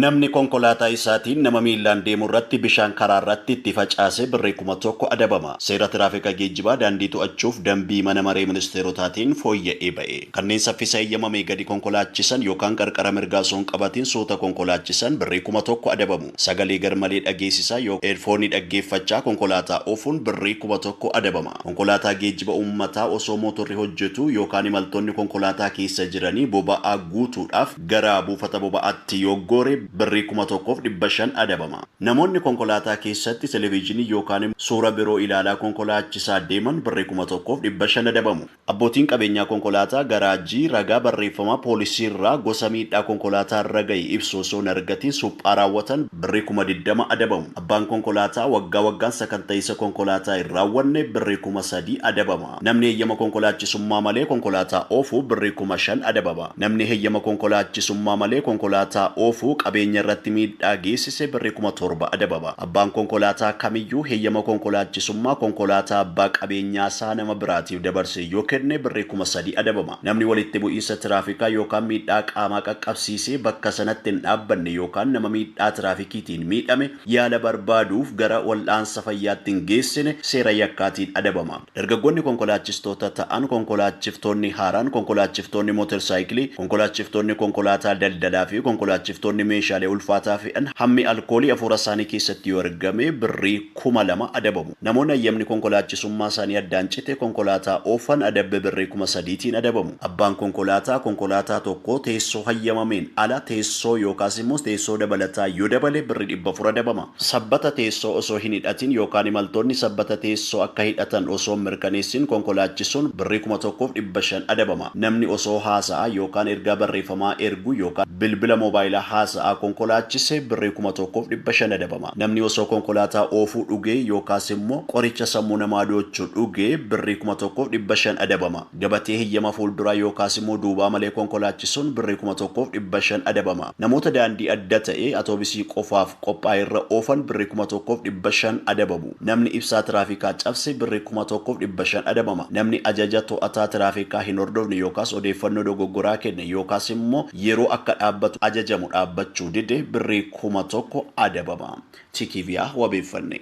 Namni konkolaataa isaatiin nama miillaan deemu irratti bishaan karaa irratti itti facaase birrii 1000 adabama. Seera tiraafika geejjibaa daandii to'achuuf dambii mana maree ministeerotaatiin fooyya'ee ba'e. Kanneen saffisa heyyamamee gadi konkolaachisan yookaan qarqara mirgaa osoo hin qabatin suuta konkolaachisan birrii 1000 adabamu. Sagalee garmalee dhageessisaa yookaan eerfoonii dhaggeeffachaa konkolaataa oofuun birrii 1000 adabama. Konkolaataa geejjiba uummataa osoo mootorri hojjetu yookaan imaltoonni konkolaataa keessa jiranii boba'aa guutuudhaaf gara buufata boba'aatti yoo gore birrii 1500 adabama. Namoonni konkolaataa keessatti televezyiinii yookaan suura biroo ilaalaa konkolaachisaa deeman birrii 1500 adabamu. Abbootiin qabeenyaa konkolaataa garaajii ragaa barreeffamaa poolisiirraa gosa miidhaa konkolaataa irra gahe ibsu osoo hin argatiin suphaa raawwatan birrii 20,000 adabamu. Abbaan konkolaataa waggaa waggaan sakanta'iinsa konkolaataa hin raawwanne birrii 3,000 adabama. Namni heeyyama konkolaachisummaa malee konkolaataa oofu birrii 5,000 adabama. Namni heeyyama konkolaachisummaa malee konkolaataa oofu qabeenya irratti miidhaa geessise birrii 7,000 adabama. Abbaan konkolaataa kamiyyuu heeyyama konkolaachisummaa konkolaataa abbaa qabeenyaa isaa nama biraatiif dabarsee yoo kenne birrii 3,000 adabama. Namni walitti bu'iinsa tiraafikaa yookaan miidhaa qaamaa qaqqabsiisee bakka sanatti hin dhaabbanne yookaan nama miidhaa tiraafikiitiin miidhame yaala barbaaduuf gara wal'aansa fayyaatti hin geessine seera yakkaatiin adabama. Dargaggoonni konkolaachistoota ta'an, konkolaachiftoonni haaraan, konkolaachiftoonni mootorsaayikilii, konkolaachiftoonni konkolaataa daldalaa fi konkolaachiftoonni meeshaalee ulfaataa fe'an hammi alkoolii afuura isaanii keessatti yoo argame birrii 2,000 adabamu. Namoonni hayyamni konkolaachisummaa isaanii addaan cite konkolaataa oofan adabbii birrii 3,000tiin adabamu. Abbaan konkolaataa konkolaataa tokko teessoo hayyamameen ala teessoo yookaas immoo teessoo dabalataa yoo dabale birrii 400 adabama. Sabbata teessoo osoo hin hidhatin yookaan imaltoonni sabbata teessoo akka hidhatan osoo mirkaneessin konkolaachisuun birrii 1,500 adabama. Namni osoo haasa'aa yookaan ergaa barreeffamaa ergu yookaan bilbila moobaayilaa haasa'aa konkolaachise birrii 1,500 adabama. Namni osoo konkolaataa oofuu dhugee yookaas immoo qoricha sammuu namaa doochu dhugee birrii 1,500 adabama. Gabatee heeyyama fuulduraa yookaas immoo duubaa malee konkolaachisuun birrii 1,500 adabama. Namoota daandii adda ta'e atoobisii qofaaf qophaa'e irra oofan birrii 1,500 adabamu. Namni ibsaa tiraafikaa cabse birrii 1,500 adabama. Namni ajaja to'ataa tiraafikaa hin hordofne yookaas odeeffannoo dogoggoraa kenne yookaas immoo yeroo akka dhaabbatu ajajamu dhaabbachuu dide birrii 1,000 adabama. Tikiviyaa wabeeffanne.